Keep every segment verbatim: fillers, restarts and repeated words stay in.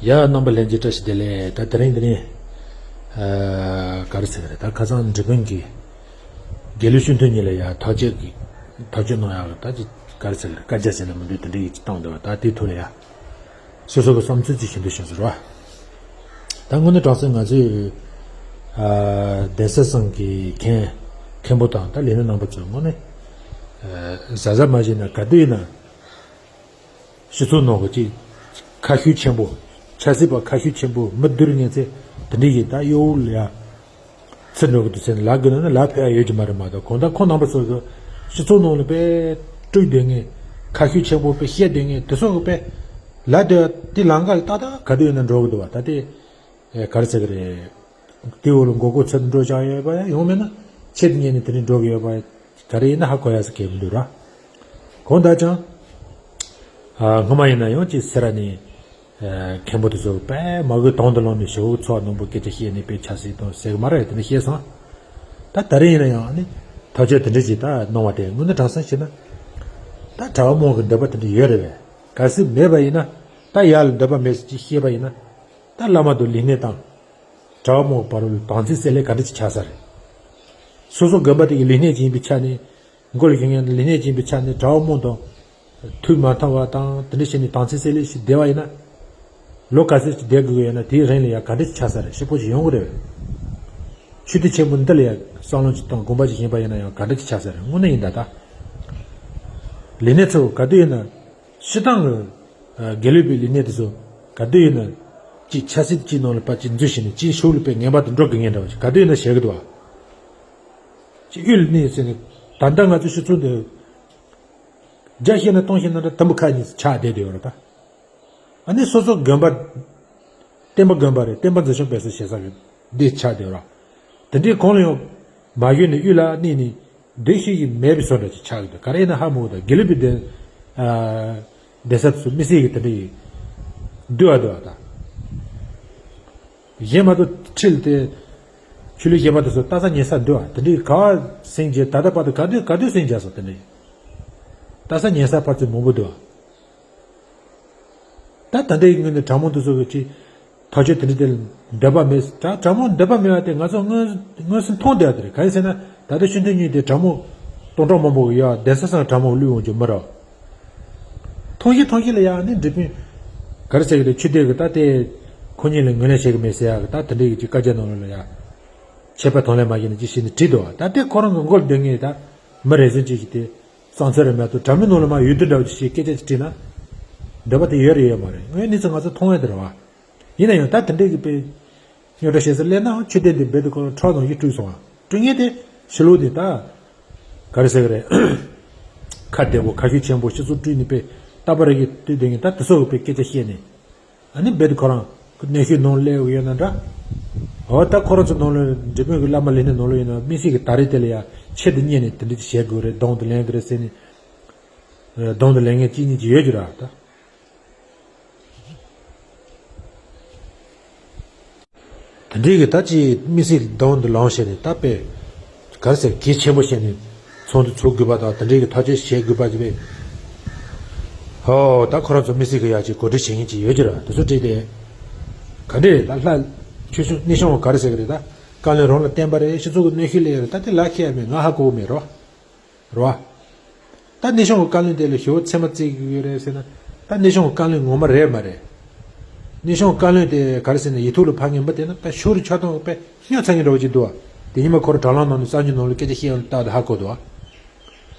ཡ། རྣམ་པ་ལྷན་རྒྱས་བཀྲ་ཤིས་བདེ་ལེགས། ད་དེ་རིང་འདི་ནས་ཨ་ག་རེ་ཟེར་གི་རེད། ད་ཁ་སང་འབྲི་གུང་གི་དགེ་ལུགས་སྤྱི་འཐུས་གཉིས་ལ་ཡ་ཐག་གཅོད་ཀྱི་ཐག་གཅོད་གནང་ཡག་གི་ད་ཅི་ག་རེ་ཟེར་གི་རེད། བཀའ་རྒྱ་ཟེར་ན་མི་འདུག་དེ་འདྲ་ཡི་ཅིག་བཏང་འདུག་ད་དེའི་ཐོག་ལ་ཡ་སོ་སོ་གི་བསམ་ཚུལ་ཅིག་ཞུ་འདོད་བྱུང་ཟེར་བ། ད་དངོས་གནས་དྲང་གནས་ང་ཚོས་ཨ་གདན་ས་ཚང་གི་མཁན་མཁན་པོ་དང་ད་ལས་སྣེ་རྣམ་པ་ཚོས་དངོས་གནས་ཨ་གཟབ་གཟབ་མ་བྱས་ན་ག་དུས་ཡིན་ན། སྤྱི་ཚོགས་ནང་གི་ཅིག་ཁ་ཤུགས་ཆེན་པོ། ཆབ་སྲིད་པ་ཁ་ཤུགས་ཆེན་པོ། མི་སྡུག་རུས་ངན་ཚད་དེ་འདྲ་ཡིན། ད་གཡོ་འོག་ལ་ཡ་ཚུད་འགྲོ་གི་འདུག་ཟེར་ནས་ལབ་དགོས་ན་ནི་ལབ་ཕོད་ཡ་ཡོད་ཀྱི་མ་རེད་མ་གཏོགས། གང་ལྟར་ཁོང་རྣམ་པ་ཚོ་གི་སྤྱི་ཚོགས་ནང་ལ་དཔེ་དཀྲུག་བསྡད་མཁན། ཁ་ཤུགས་ཆེན་པོ་དཔེ་བཤད་བསྡད་མཁན་དེ་ཚོ་གི་དཔེ་ལབ་བསྡད་ཡ་དེ་ལམ་ཁ་ལ་ཏག་ཏག་ག་དུས་ཡིན་ན་འགྲོ་གི་འདུག་བ། ད་དེ་ག་རེ་ཟེར་གི་རེད། དེའི་འོག་ལ་མགོ་སྐོར་ཚུད་འགྲོ་བཞག་ཡོད་པ་ཡང་ཡོང་མེད་ན་ཆེད་དུ་གཉེར་ནས་དེ་འདྲ་འགྲོ་གི་ཡོད་པ་ག་རེ་ཡིན་ན་ཧ་གོ་ཡ་ཟེར་གི་མི་འདུག་ར། གང་ལྟར་ཀྱང་ཨ་སྔོན་མ་ཡིན་ན་ཡང་ཅིག་སེ་ར་ནས་ཨ་མཁན་པོ་དེ་ཚོ་དཔེ་མ་གོའི་དོན་དུ་ལངས་ནས་ཞོགས་ཚོགས་ནང་པོ་སྐད་ཆ་བཤད་ནས་དཔེ་ཆབ་སྲིད་དང་ཟེར་གི་མ་རེད། དེ་འདྲ་བཤད་སོང་། ད་ད་རེས་ཡིན་ན་ཡང་ཨ་ནི་ཐག་གཅོད་དེ་འདྲ་ཞིག་ད་གནང་བ་དེ་དངོས་གནས་དྲང་གནས་བཤད་ན་ད་གྲྭ་པ་མང་གི་འདོད་པ་དེ་འདྲ་ཡོད་རེད་པས། གལ་སྲིད་མེད་པ་ཡིན་ན། ད་ཡར་ལ་འདོད་པ་མེད་ཟེར་ཅིག་བཤད་པ་ཡིན་ན། ད་བླ་མ་དང་ལས་སྣེ་དང་གྲྭ་པ་མང་བར་ལ་དམ་ཚིག་བསྲེ་ལྷད་ག་འདྲ་ཅིག་ཆགས་ས་རེད། སོ་སོ་དགོན་པ་དེ་གི་ལས་སྣེ་ཅིག་ཡིན་པའི་ཆ་ནས། མགོ་ལ་གི་ངན་ལས་སྣེ་ཅིག་ཡིན་པའི་ཆ་ནས་གྲྭ་པ་མང་དང་ཐུགས་མ་མཐུན་པ་དང་དེ་འདྲ་བྱས་ནས་དམ་ཚིག་བསྲེ་ལྷད་ཞིག་བསྡད་པ་ཡིན་ན། ལོ་ག་ཚོད་ཅིག་བསྡད་དགོས་ཀྱི་ཡོད་ན་དེའི་རིང་ལ་ཡང་ག་འདྲ་ཅིག་ཆགས་ས་རེད། ཤི་ཕོ་ཅིག་ཡོང་གི་རེད་པས། ཆོས་སྡེ་ཆེན་པོ་འདི་ལ་ཡང་བསམ་བློ་ཅིག་བཏང་དགོངས་པ་ཅིག་བཞེས་པ་ཡིན་ན་ཡང་ག་འདྲ་ཅིག་ཆགས་ས་རེད། དངོས་གནས་ཡིན་ད་ལྟ་ལས་སྣེ་ཚོ་ག་དུས་ཡིན་ན། སྤྱིར་བཏང་གི་ཨ་དགེ་ལུགས་པའི་ལས་སྣེ་དེ་ཚོ་ག་དུས་ཡིན་ན་ཅིག་ཆབ་སྲིད་ཅིག་ནང་ལ་ཕར་ཅིག་འཛུལ་ཞིག་ནས་ཅིག་ཕྱོགས་ལ་དཔེ་ངན་པ་དང་འགྲོ་དགོས་ངེས་འདྲ་བ་ཅིག་ག་དུས་ཡིན་ན་བྱེད་ཀྱི་འདུག་བ། ཅིག་དབུས་ལ་གནས་ཟེར་ནས་ད་ལྟ་ང་ཚོ་སྤྱི་ཚོགས་འདི་བརྒྱ་བཤད་ན་སྟོང་བཤད་ན་འདྲ་དུམ་བུ་ཁ་ཉིས་ཆགས་བསྡད་དེ་ཡོད་རེད་ད། ཨ་ནི་སོ་སོ་དགོན་པ། བསྟན་པ་དགོན་པ་རེད། བསྟན་པ་འཛིན་སྐྱོང་སྤེལ་གསུམ་བྱེད་ས་གི་འདི་ཆགས་བསྡད་ར། དེ་འདྲའི་གང་ལ་ཡང་མ་གཞི་ནས་དབུས་ལ་གནས་ནས་སྡོད་ཤེས་ཀྱི་མེད་པའི་བཟོ་འདྲ་ཅིག་ཆགས་ཀྱི་འདུག་ག་རེ་ཡིན་ན་ཧ་མ་གོ་ད། དགེ་ལུགས་པའི་གདན་ཨ་གདན་ས་དེ་ཚོ་དམིགས་བསལ་གྱི་དེ་འདྲ་ཡིན། འདུལ་བ་འདུལ་བ་དང་། གཞན་མ་གཏོགས་ཁྲིད་དེ་ཆོས་ལུགས་གཞན་པ་དེ་ཚོ་ལྟ་ས་ཉན་ས་འདུལ་བ་དེ་འདྲའི་ག་བ་སེང་རྒྱས་ད་ལྟ་བར་དུ་ག་དུས་ག་དུས་སེང་རྒྱས་སོང་དེ་འདྲའི་ལྟ་ས་ཉན་ས་ཕར་ཚུར་མང་པོ་འདུག་བ། ད་ད་ལྟའི་ངོས་ནས་གྲྭ་མང་དེ་ཚོ་གི་ཅིག་ཐག་གཅོད་དེ་འདྲ་དེ་ལ་འདོད་པ་མེད། གྲྭ་གྲྭ་མང་འདོད་པ་མེད་པ་དེ་ང་ཚོ་མངོན་མངོན་སུམ་མཐོང་བསྡད་པ་དེ་རེད། ག་རེ་ཟེར་ན་ད་ལྟ་ཤུགས་ལྡན་གཉིས་དེ་གྲྭ་མང་སྟོང་ཕྲག་མང་པོ་ཡོད། གདན་ས་ཚང་གྲྭ་མང་བླུགས་འོང་རྒྱུ་མི་རེད། ཐོང་ཤི་ཐོང་ཤི་ལ་ཡ་ནི་འབྲི་ཕུན་ག་རེ་ཟེར་གི་རེད། ཆོས་སྡེ་གི་ད་དེ་ཁོ་གཉིས་ལ་ངོས་ལེན་བྱེད་གི་མེད་ཟེར་ཡ་གི་ད་དེ་འདྲའི་གི་ཅིག་བཀའ་རྒྱ་ནང་ལོགས་ལ་ཡ་ཆད་པ་དང་ལེན་མ་བྱས་ནས་ཅིག་བྱས་ནས་བྲིས་འདུག་བ། ད་དེ་ཁོ་རང་གི་མགོ་ལ་སྡོད་མཁན་ད་མི་རེ་ཟུང་ཅིག་གིས་དེ་བསམ་ཚུལ་རེ་མ་གཏོགས་དྲ་མིག་ནང་ལ་མར་འོས་བསྡུ་འདྲ་བོ་ཅིག་བྱས་སྐད་ཆ་ཅིག་དྲིས་ན་འདོད་པ་དེ་ཡོད་རེད་ཡོད་མ་རེད། ངས་གནས་ཚུལ་ང་ཚོ་མཐོང་ཡ་དེ་རེད་བ། ཡིན་ན་ཡང་ད་དེ་འདྲས་ཀྱི་དཔེ་རྙོག་དྲ་བཤད་ས་སླེབས་ནའང་ཆོས་དད་འདི་རྦད་དེ་ཁོ་རང་ཁྲག་དང་གཡུ་བཀྲུས་སོང་བ། བཀྲུས་མཁན་དེ་ཕྱི་ལོགས་དེ་ད་ག་རེ་ཟེར་གི་རེད། ཁ་བདེ་པོ་ཁ་ཤུགས་ཆེན་པོ་སྤྱི་ཚོགས་བཀྲུས་ནས་དཔེ་རྟག་པ་རེ་གི་བལྟས་བསྡད་མཁན་ད་དེ་ཚོ་གི་དཔེ་སྐད་ཆ་བཤད་ནས། ཨ་ནི་རྦད་དེ་ཁོ་རང་གི་གནོན་ཤུགས་ནང་སླེབས་ཡོད་ན་འདྲ། འོ་ད་ཁོ་རང་ཚོ་ནང་ལ་འབྲི་མོད་ཀྱི་བླ་མ་ལས་སྣེ་ནང་ལ་ཡིན་ན་དམིགས་བསལ་གྱི་ད་རེས་དེ་ལ་ཡ་ཆེད་དུ་གཉེར་ནས་དེ་འདྲ་ཅིག་བྱེད་དགོས་རེད། གདོང་དུ་ལེན་དགོས་རེད་ཟེར་ནས། གདོང་དུ་ལེན་མཁན་གཅིག་གཉིས་ཅིག་ཡོད་རྒྱུ་ར་ད། དེ་འདྲའི་གི་ད་ཅིག་དམིགས་བསལ་གདོང་དུ་ལངས་བྱས་ནས་ད་དཔེ་ག་རེ་ཟེར་གལ་ཆེན་པོ་བྱས་ནས་ཚོགས་འདུ་ཚོགས་དགོས་པ་དང་དེ་འདྲའི་གི་ཐག་གཅོད་བྱེད་དགོས་པ་ཅིག་རེད། ཧོ་ད་ཁོ་རང་ཚོ་དམིགས་བསལ་གི་ཡ་ཅིག་གོ་སྒྲིག་བྱེད་མཁན་ཅིག་ཡོད་རྒྱུ་ར། དེ་ཚོ་བྲིས་ཏེ་ག་འདྲ་རེད། ད་ལྷ་ཆོས་སྲུང་གནས་སྐྱོང་བ་ག་རེ་ཟེར་གི་རེད། ད་བཀའ་བློན་རང་ལ་བརྟེན་པ་རེད། སྤྱི་ཚོགས་ཀྱི་གནོན་ཤུགས་སླེབས་ཡོད་རེད། ད་དེ་ལ་ཁེལ་ཡ་མེད། ང་ཧ་གོ་གི་མེད་རོ། རེད་བ། ད་གནས་སྐྱོང་གི་བཀའ་བློན་དེ་ལ་ཞེ་པོ་ཚད་མ་བརྩི་གི་ཡོད་རེད་ཟེར་ན། ད་གནས་སྐྱོང་གི་བཀའ་བློན་ངོ་མ་རེད་མ་རེད། གནས་སྐྱོང་གི་བཀའ་བློན་དེ་ག་རེ་ཟེར་ན་ཡིག་ཐོག་ལ་ཕབ་མཁན་མི་དེ་ན་དཔེ་ཕྱོགས་རིས་ཆགས་སྡང་དཔེ་སྨྱོ་ཚ་མཁན་འདྲ་བོ་ཅིག་འདུག་བ། དེ་ཉི་མ་ཁོ་རང་དྲ་ལམ་ནང་ནས་གསར་འགྱུར་ནང་ལ་སྐད་ཆ་བཤད་ཡོང་ལྟ་བུ་དེ་ཧ་གོ་འདུག་བ།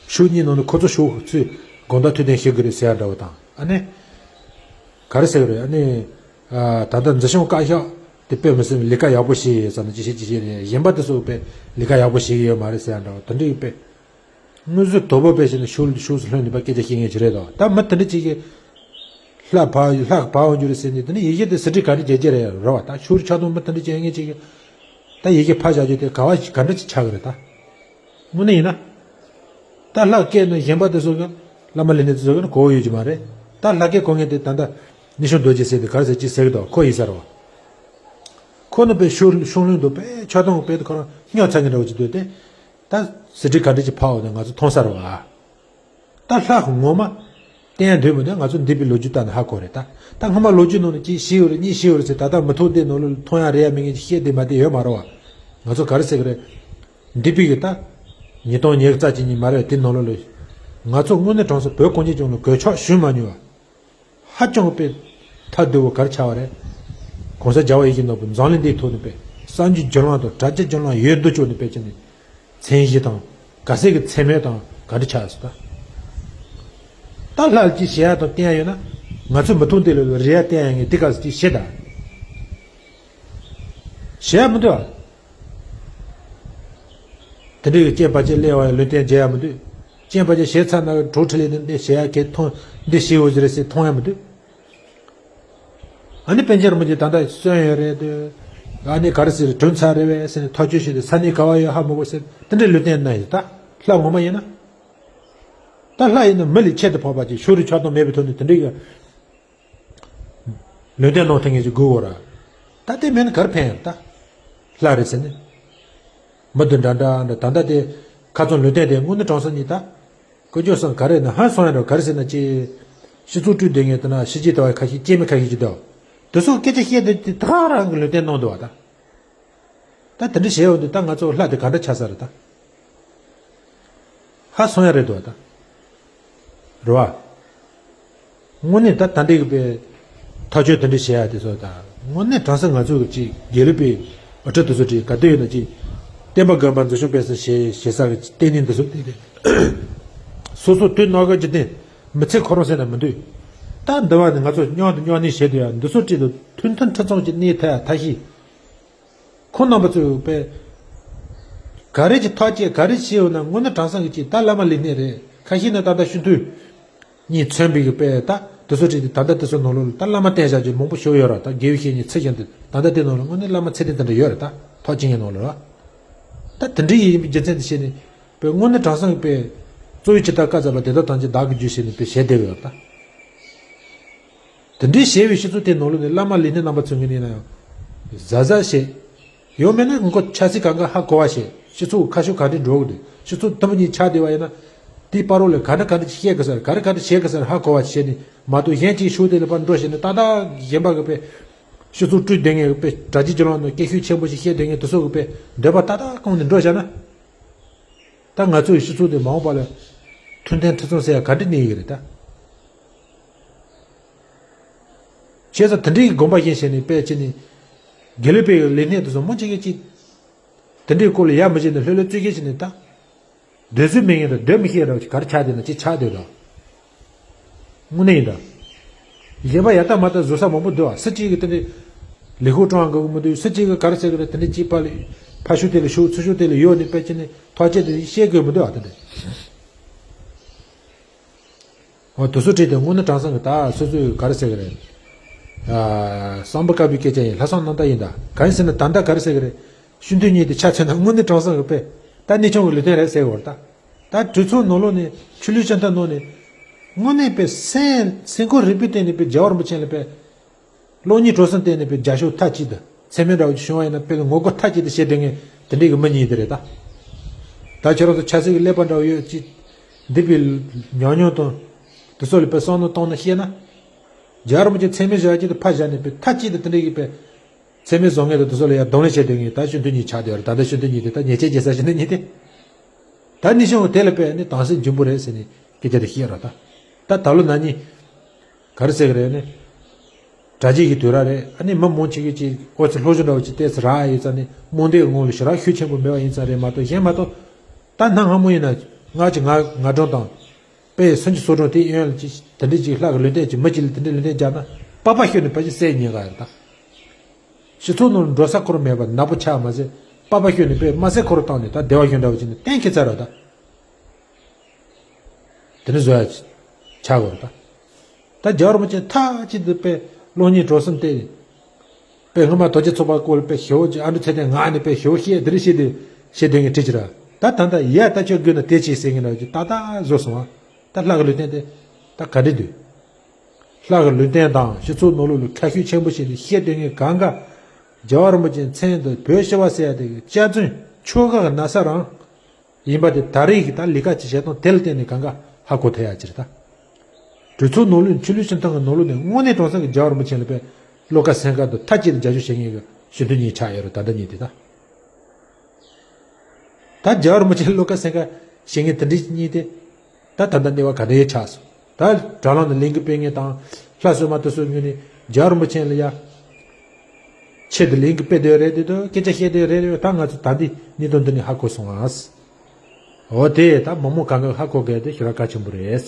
ཕྱོགས་གཉིས་ནང་ནས་ཁོ་ཚོ་ཕྱོགས་ཚོས་དགོངས་དག་ཐུགས་བདེན་བཞེས་དགོས་རེད་ཟེར་ཡ་འདྲ་བོ་དང་ཨ་ནི། ག་རེ་ཟེར་གི་རེད། ཨ་ནི། ཨ་ད་ལྟ་འཛིན་སྐྱོང་བཀའ་ཤག་དེ་དཔེ་མི་སྲིད་ལས་ཀ་ཡག་པོ་བྱས་ཡོད་ཙང་ནི་ཅི་བྱེད་ཅི་བྱེད་རེད། གཞན་པ་དེ་ཚོ་དཔེ་ལས་ཀ་ཡག་པོ་བྱེད་ཀྱི་ཡོད་མ་རེད་ཟེར་ཡ་འདྲ་བ་དེ་འདྲའི་དཔེ། དངོས་གཟུགས་དོ་པོ་དཔེ་བྱས་ན་ཤུགས་ཤུགས་སུ་ལྷོད་ནས་པ་སྐད་ཆ་བཤད་མཁན་ཅིག་རེད་དོ། ད་མི་དེ་འདྲ་ཅིག་གིས་ལྷ་ཕར་ལྷ་ཕར་འོང་རྒྱུ་རེད་ཟེར་ནས་དེ་ནི་ཡི་གེ་དེ་ཟིན་བྲིས་ག་འདྲ་བྱེད་ཀྱི་རེད་རེད་བ། ད་ཤུགས་ཆགས་སྡང་མི་དེ་འདྲ་བྱེད་མཁན་ཅིག་གིས་ད་ཡི་གེ་ཕར་བཞག་རྒྱུ་དེ་ག་བ་ག་འདྲ་ཅིག་ཆགས་ཀྱི་རེད་ད། དངོས་གནས་ཡིན་ན། ད་ལྷ་སྐད་ནི་གཞན་པ་དེ་ཚོ་གི་བླ་མ་ལས་སྣེ་དེ་ཚོ་གི་ནི་གོ་ཡོད་ཀྱི་མ་རེད། ད་ལྷ་སྐད་གོ་མཁན་དེ་ད་ལྟ་ནི་ཤོང་རྡོ་རྗེ་ཟེར་དེ་ག་རེ་ཟེར་ཅི་ཟེར་གི་འདུག་ཁོ་ཡིན་ས་རེད་བ། ཁོ་ནི་དཔེ་ཤུགས་ཤུགས་ལྷོད་འདུག་དཔེ་ཆགས་སྡང་དཔེ་དེ་ཁོ་རང་སྨྱོ་ཚ་གི་འདྲ་བོ་ཅིག་འདུག་སྟེ། ད་ཟིན་བྲིས་ག་འདྲ་ཅིག་ཕབ་འོང་ན་ང་ཚོ་མཐོང་ས་རེད་བ། ད་ལྷ་ངོ་མ། བསྟན་འདོད་མི་འདུག་ང་ཚོ་འདས་པའི་ལོ་རྒྱུས་ལྟ་ནས་ཧ་གོ་རེད་ད། ད་སྔོན་མ་ལོ་རྒྱུས་ནང་ནས་གཅིག་ཤི་ཡོད་རེད། གཉིས་ཤི་ཡོད་རེད་ཟེར། ད་ལྟ་མུ་མཐུད་དེ་ནང་ལོགས་མཐོང་ཡ་རེད་ཡ་མེད་མཁན་གྱི་བཤད་བསྡད་མ་བསྡད་ཡོད་མ་རེད་བ། ང་ཚོ་ག་རེ་ཟེར་གི་རེད། འདས་པའི་གི་ད་ཉིས་སྟོང་ཉི་ཤུ་རྩ་གཅིག་ཉིན་མ་རེད་དེ་ནང་ལོགས་ལ། ང་ཚོ་དངོས་གནས་དྲང་གནས་བོད་གངས་ཅན་ལྗོངས་ལ་གོད་ཆག་བྱུང་མ་མྱོང་བ། ཧ་ཅང་དཔེ་ཐལ་རྡུལ་བོ་ག་རེ་ཆགས་པ་རེད། གོང་ས་རྒྱལ་བ་ཡིད་བཞིན་ནོར་བུ་འཛམ་གླིང་འདིའི་ཐོག་ནས་དཔེ་གསར་འགྱུར་བརྒྱུད་ལམ་དང་དྲ་རྒྱ་བརྒྱུད་ལམ་ཡོད་དུ་བཅུག་ནས་དཔེ་བྱས་ནས་མཚན་གཞི་དང་ག་ཚད་ཀྱི་མཚན་སྨད་དང་ག་འདྲ་ཆགས་སོང་ད། ད་ལྷ་ལ་ཅིག་ཞེ་ཡ་དང་བསྟན་ཡ་ཡོད་ན། ང་ཚོ་མུ་མཐུད་འདི་ལ་རེ་ཡ་བསྟན་ཡ་ངས་འདི་ག་ཚོད་ཅིག་བཤད་ད། ཞེ་ཡ་མི་འདུག་ཨ། དེ་འདྲའི་གི་རྐྱེན་པ་ཅིག་སླེབས་པ་ཡ་ལུང་བསྟན་བརྗེད་ཡ་མི་འདུག་རྐྱེན་པ་ཅིག་བྱས་ཚར་ན་གྲོགས་ཁྲིད་ལས་འདི་བྱེད་ཡ་གལ་མཐོང་འདི་ཞེ་འོ་ཟེར་ཟེར་མཐོང་ཡ་མི་འདུག་ཨ་ནི་པཎ་ཆེན་རིན་པོ་ཆེ་ད་ལྟ་གསོན་ཡོད་རེད་དེ། ཨ་ནི་ག་རེ་ཟེར་གྲོངས་ཚར་རེད་བས་ཟེར་ནས་ཐག་གཅོད་བྱས་ཏེ་ས་གནས་ག་བ་ཡོད་ཧ་མི་གོ་ཟེར་དེ་འདྲའི་ལུང་བསྟན་གནང་ཡོད་ད། ལྷ་ངོ་མ་ཡིན་ན། ད་ལྷ་ཡིན་ན་མི་ལས་ཁྱད་དུ་འཕགས་པ་ཅིག་ཕྱོགས་རིས་ཆགས་སྡང་མེད་པའི་ཐོག་ནས་དེ་འདྲའི་གི་ལུང་བསྟན་གནང་ཐུབ་མཁན་ཅིག་དགོས་འོ་ར། ད་དེ་མེད་ན་ག་རེ་ཕན་ཡོད་ད། ལྷ་རེད་ཟེར་ནས། མི་དེ་འདྲ་འདྲ་འདྲ་ད་ལྟ་དེ་ཁ་ཚོན་ལུང་བསྟན་དེ་དངོས་གནས་དྲང་གནས་ཉིད་ད། ཀུན་སྤྱོད་སང་ག་རེ་ན་ཧང་སང་ཡ་འདྲ་ག་རེ་ཟེར་ན་ཅི། སྤྱི་ཚོགས་བཀྲུས་བསྡད་མཁན་དེ་ན་ཕྱི་རྒྱལ་དེ་བ་ཁ་ཤས་སྐྱེ་མི་ཁ་ཤས་ཅིག་འདུག་དེ་ཚོ་སྐད་ཆ་བཤད་དེ་དེ་ད་རང་གི་ལུང་བསྟན་གནང་འདུག་བ་ད། ད་དེ་འདྲ་བྱས་ཡོང་དུས་ད་ང་ཚོ་ལྷ་དེ་ག་འདྲ་ཆགས་ས་རེད་ད། ཧ་སོང་ཡ་རེད་འདུག་ད། རེད་བ། དངོས་གནས་ད་ད་འདྲའི་གི་པའི་ཐག་གཅོད་དེ་འདྲ་བྱེད་ཡ་དེ་ཚོ་ད་དངོས་གནས་དྲང་གནས་ང་ཚོ་གི་ཅིག་དགེ་ལུགས་པའི་ཨ་ཁྲིད་དེ་ཚོ་ཅིག་ག་དུས་ཡོད་ན་ཅིག་བསྟན་པ་དགོན་པ་འཛིན་སྐྱོང་སྤེལ་གསུམ་བྱེད་བྱེད་ས་གི་བསྟན་གནས་འདི་ཚོ་དེ་རེད། སོ་སོ་དུས་ནག་གི་འཇིག་རྟེན་མི་ཚེ་ཁོ་རང་ཟེར་ན་མི་འདུག་ད་འདི་བ་ནི་ང་ཚོ་སྙིང་དང་སྙིང་ནས་བྱེད་དུ་ཡ་འདི་ཚོ་ཅིག་ལ་མཐུན་མཐུན་ཁྲིམས་གཙང་གི་གནས་ཐད་ཐ་ཤི། ཁོང་རྣམ་པ་ཚོས་དཔེ། ག་རེ་གྱི་ཐག་བཅད་ག་རེ་བྱས་ཡོད་ན་དངོས་གནས་དྲང་གནས་ཀྱི་ཅིག་ད་བླ་མ་ལས་སྣེ་རེད། ཁ་ཤས་ནི་ད་ལྟ་ཤུགས་འཐུས་གཉིས་མཚོན་པའི་གི་དཔེ་ད་དེ་ཚོ་བྲིས་ཏེ་ད་ལྟ་དེ་ཚོ་ནང་ལོགས་ལ་ད་བླ་མ་བསྟེན་བཞག་ཅིག་མང་པོ་ཞིག་ཡོད་ར། ད་དགེ་བའི་བཤེས་གཉེན་ཚེ་བཞིན་དུ་ད་ལྟ་དེ་ནང་ལ་དངོས་གནས་བླ་མ་ཚད་ལྡན་དེ་འདྲ་ཡོད་ར། ད་ཐག་བཅད་མཁན་ནང་ལ་ར། ད་དེ་འདྲའི་ཡིན་པའི་རྒྱུ་མཚན་དེ་བྱས་ནས་དཔེ་དངོས་གནས་དྲང་གནས་ཀྱི་དཔེ་གཙོ་བོའི་ཇི་ལྟར་བཀའ་སྩལ་པ་དེ་དག་ཐམས་ཅད་བདག་གིས་བརྗོད་ཞེས་ནས་དཔེ་ཞལ་བདེ་བའི་ཡོད་ད། དེ་འདྲའི་ཞེས་པའི་སྤྱི་ཚོགས་དེ་ནང་ལོགས་ནས་བླ་མ་ལས་སྣེ་རྣམ་པ་ཚོ་ངོས་ནས་ཡིན་ན་ཡང་། གཟབ་གཟབ་བྱེད། ཡང་མིན་ན་མགོ་ཆ་སྲིད་གང་ག་ཧ་གོ་བ་བྱེད། སྤྱི་ཚོགས་ཁ་ཕྱོགས་ག་འདྲ་འགྲོ་གི་འདུག་སྤྱི་ཚོགས་དུམ་བུ་གཉིས་ཆགས་བསྡད་པ་ཡིན་ན། དེའི་བར་རོ་ལ་ག་འདྲ་ག་འདྲ་ཅིག་བཤད་གི་ཟེར་ག་རེ་ག་འདྲ་བྱེད་གི་ཟེར་ཧ་གོ་བ་བྱེད་ནས་མ་གཏོགས་གཞན་གཅིག་ཤུགས་དེ་ལ་ཕར་འགྲོ་བྱས་ནས་ཏག་ཏག་གཞན་པ་གི་དཔེ། སྤྱི་ཚོགས་བཀྲུས་བསྡད་མཁན་གི་དཔེ་དྲ་རྒྱའི་བརྒྱུད་ལམ་ནང་སྐད་ཤུགས་ཆེན་པོ་ཞིག་བཤད་བསྡད་མཁན་དེ་ཚོ་གི་དཔེ་འདོད་པ་ཏག་ཏག་བསྐངས་ནས་འགྲོ་བཞག་ན། ད་ང་ཚོའི་སྤྱི་ཚོགས་འདི་མ་འོངས་པ་ལ་མཐུན་ལྡན་ཁྲི་སྲོང་ཟེར་ཡ་ག་འདྲ་གནས་ཡོད་རེད་ད། བྱས་ཙང་དེ་འདྲའི་དགོངས་པ་བཞེས་བྱས་ནས་དཔེ་བྱས་ནས། དགེ་ལུགས་པའི་ལས་སྣེ་དེ་ཚོ་མང་ཆེ་གེ་ཅིག་དེ་འདྲའི་སྐོར་ལ་ཡ་མི་བྱེད་ནས་ལྷོད་ལྷོད་རྩོད་གཞི་བྱས་ནས་ད། སྡོད་ཚུལ་མེད་མཁན་དང་སྡོད་མི་ཤེས་ར་ག་རེ་ཆགས་བསྡད་ན་ཅིག་ཆགས་བསྡད་དོ། དངོས་གནས་ཡིན་ད། གཞན་པ་ཡ་ད་མ་ད་བཟོ་ས་མང་པོ་འདུག་ཨ། སུ་གཅིག་གིས་དེ་འདྲའི་ལས་ཁུངས་སྐྲུན་དགོས་ཀྱི་མི་འདུག་སུ་གཅིག་གིས་ག་རེ་ཟེར་གི་རེད། དེ་འདྲའི་གཅིག་པ་ལས་ཕ་ཤུལ་དེ་ལ་ཤུགས་ཚུར་ཤུགས་དེ་ལ་ཡོད་ནས་དཔེ་བྱས་ནས་ཐག་བཅད་དེ་བཤད་དགོས་མི་འདུག་ཨ། དེ་འདྲ། འོ་དེ་ཚོ་བྲིས་ཏེ་དངོས་གནས་དྲང་གནས་ཀྱི་ད་སོ་སོས་ག་རེ་ཟེར་གི་རེད། ཨ། བསམ་པ་དཀར་པོའི་སྐད་ཆ་ཡིན། ལྷག་བསམ་རྣམ་དག་ཡིན་ད། གང་ཡིན་ཟེར་ན་ད་ལྟ་ག་རེ་ཟེར་གི་རེད། ཤུགས་འཐུས་གཉིས་དེ་ཆ་མཚོན་ན་དངོས་གནས་དྲང་གནས་ཀྱི་དཔེ་ད་གནས་ཆུང་གི་ལུས་རྟེན་རེད་ཟེར་གི་རེད་ད། ད་གྲོས་ཚོགས་ནང་ལོགས་ནས་ཆོས་ལུགས་སྤྱི་མཐུན་ནང་ནས་དངོས་གནས་དཔེ་སེམས་སེམས་ཁམས་རིག་པའི་སྟེང་ནས་དཔེ་རྒྱལ་བ་རིན་པོ་ཆེ་ལ་དཔེ། སློབ་གཉེར་གྲོགས་སུ་བསྟེན་ནས་དཔེ་རྒྱབ་སྐྱོར་མཐའ་གཅིག་ཏུ་མཚན་སྨད་འདྲ་བོ་ཅིག་བྱུང་བ་ཡིན་ན་དཔེ་ལ་ངོ་རྒོལ་མཐའ་གཅིག་ཏུ་བྱེད་སྡོད་མཁན་དེ་འདྲའི་གི་མི་གཉིས་དེ་རེད་ད། ད་ཁྱེད་རང་ཚོ་ཆབ་སྲིད་ཀྱི་ཀླད་པ་འདྲ་བོ་ཡོད་ཅིག་འདི་དཔེ་ཉམས་མྱོང་དང་། དེ་ཚོ་ལ་དཔེ་བསམ་བློ་བཏང་ནས་བཤད་ན། རྒྱལ་བ་རིན་པོ་ཆེ་མཚན་སྨད་བཞག་གཅིག་ཏུ་ཕར་བཞག་ནས་དཔེ་མཐའ་གཅིག་ཏུ་དེ་འདྲའི་གི་དཔེ། མཚན་སྨད་བཟོ་མཁན་དང་དེ་ཚོ་ལ་ཡང་གདོང་ལེན་བྱེད་སྡོད་མཁན་ད་ཤུགས་འཐུས་གཉིས་ཆགས་བསྡད་ཡོད་རེད། ད་ལྟ་ཤུགས་འཐུས་གཉིས་དེ་ད་ཉེས་ཆད་རྒྱག་ས་ཞིག་ནི་གཉིས་དེ། ད་ནི་ཤོང་དེ་ལ་དཔེ་ནི་དྭངས་སེམས་འཇིམ་པོ་རེད་ཟེར་ནས་སྐད་ཆ་དེ་བཤད་རོགས་ད། ད་ད་ལོ་ན་ནི། ག་རེ་ཟེར་གི་རེད་ནི། དྲ་རྒྱའི་གི་དུས་རབས་རེད། ཨ་ནི་མི་མང་ཆེ་གི་ཅིག་ཨོ་ཙི་ལྷོ་བཞུགས་འདྲ་བོ་ཅིག་ཏོག་ཙམ་རག་ཡོད་ཙང་ནི་རྨོངས་དད་ངང་ལ་ཞེ་དྲག་ཤུགས་ཆེན་པོ་མེད་པ་ཡིན་ཙང་རེད་མ་གཏོགས་གཞན་མ་གཏོགས། ད་གནའ་སྔ་མོ་ཡིན་ན་ང་ཅིག་ང་ང་གྲངས་དང་། དཔེ་སུམ་ཅུ་སོ་གྲངས་དེའི་གཡོན་ལ་ཅིག་དེ་འདྲའི་ཅིག་ལྷ་གི་ལུང་བསྟན་ཅིག་མི་གཅིག་ལ་དེ་འདྲའི་ལུང་བསྟན་རྒྱག་ན་པགས་པ་ཤོར་ནས་ཕལ་ཆེར་བསད་ཉེན་ཁ་ཡོད་ད། སྤྱི་ཚོགས་ནང་ལ་འགྲོ་ས་ཁོ་རང་མེད་པ་ནག་པོ་ཆགས་མ་ཟད་པགས་པ་ཤོར་ནས་དཔེ་དམར་གསོད་ཁོ་རང་བཏང་ནས་ད་བདེ་བ་ཤོར་འདྲ་བོ་ཅིག་ནས་གཏན་འཁེལ་ཚར་རོགས་ད། དེ་ནི་བཟོ་ཡ་ཆགས་དགོས་རེད་ད། ད་རྒྱལ་བ་རིན་པོ་ཆེ་མཐའ་གཅིག་ཏུ་དཔེ་སློབ་གཉེར་གྲོགས་སུ་བསྟེན། དཔེ་སྔོན་མ་རྡོ་རྗེ་ཚོགས་པ་སྐོར་ལ་དཔེ་ཞེ་པོ་ཅིག་ཨ་འབྲུག་ཚེ་བརྟན་ངག་ནས་དཔེ་ཞེ་པོ་བཤད་དེ་རིགས་བཤད་དེ་བཤད་དེ་ངས་བྲིས་ཀྱི་ར། ད་ད་ལྟ་ཡ་ད་ཁྱོད་དགོས་ན་དེ་བྱེད་ཟེར་མཁན་འདྲ་བོ་ཅིག་ཏག་ཏག་བཟོ་སོང་བ། ད་ལྷ་གི་ལུང་བསྟན་དེ་ད་ག་འདྲ་འདུག་ལྷ་གི་ལུང་བསྟན་དང་སྤྱི་ཚོགས་ནང་ལོགས་ལ་ཁ་ཤུགས་ཆེན་པོ་བྱས་ནས་བཤད་སྡོད་མཁན་གང་ག་རྒྱལ་བ་རིན་པོ་ཆེའི་མཚན་དུ་བོད་སྤྱི་བ་ཟེར་ཡ་དེ་གི་སྐྱག་རྫུན་ཆོལ་ཁ་གི་ན་ཚ་རང་ཡིན་པ་དེ་ད་རེས་ཀྱི་ད་ལས་ཀ་ཅིག་བྱེད་སྟངས་དེ་ལ་བརྟེན་ནས་གང་ག་ཧ་གོ་ཐུབ་ཡ་ཅིག་རེད་ད། གྲོས་ཚོགས་ནང་ལོགས་ཆོས་ལུགས་སྤྱི་མཐུན་གྱི་ནང་ལོགས་ནས་དངོས་གནས་དྲང་གནས་ཀྱི་རྒྱལ་བ་རིན་པོ་ཆེ་ལ་དཔེ་བློ་དཀར་སེང་དཀར་དང་མཐའ་གཅིག་ཏུ་རྒྱབ་སྐྱོར་བྱེད་མཁན་གྱི་སྤྱི་འཐུས་གཉིས་ཆགས་ཡོད་རེད། ད་ལྟ་གཉིས་དེ་ད། ད་རྒྱལ་བ་རིན་པོ་ཆེ་བློ་དཀར་སེང་དཀར་བྱེད་མཁན་དེ་འདྲ་གཉིས་དེ། ད་ད་ལྟ་གནས་བབ་ག་འདྲ་ཡི་ཆགས་སོང་། ད་དྲ་ལམ་ནས་ལས་འགུལ་སྤེལ་མཁན་དང་ལྷ་བསོད་མ་དེ་ཚོའི་ངོས་ནས་རྒྱལ་བ་རིན་པོ་ཆེ་ལ་ཡ། ཆེད་དུ་ལས་འགུལ་སྤེལ་བསྡད་ཡོད་རེད་དེ་དང་སྐད་ཆ་བཤད་བསྡད་ཡོད་རེད། ད་ང་ཚོ་ད་འདི་གནད་དོན་འདི་ནས་ཧ་གོ་སོང་ཨ། འོ་དེ་ད་མི་མང་གང་ག་ཧ་གོ་དགོས་དེ་ཞེ་དྲག་གལ་ཆེན་པོ་རེད།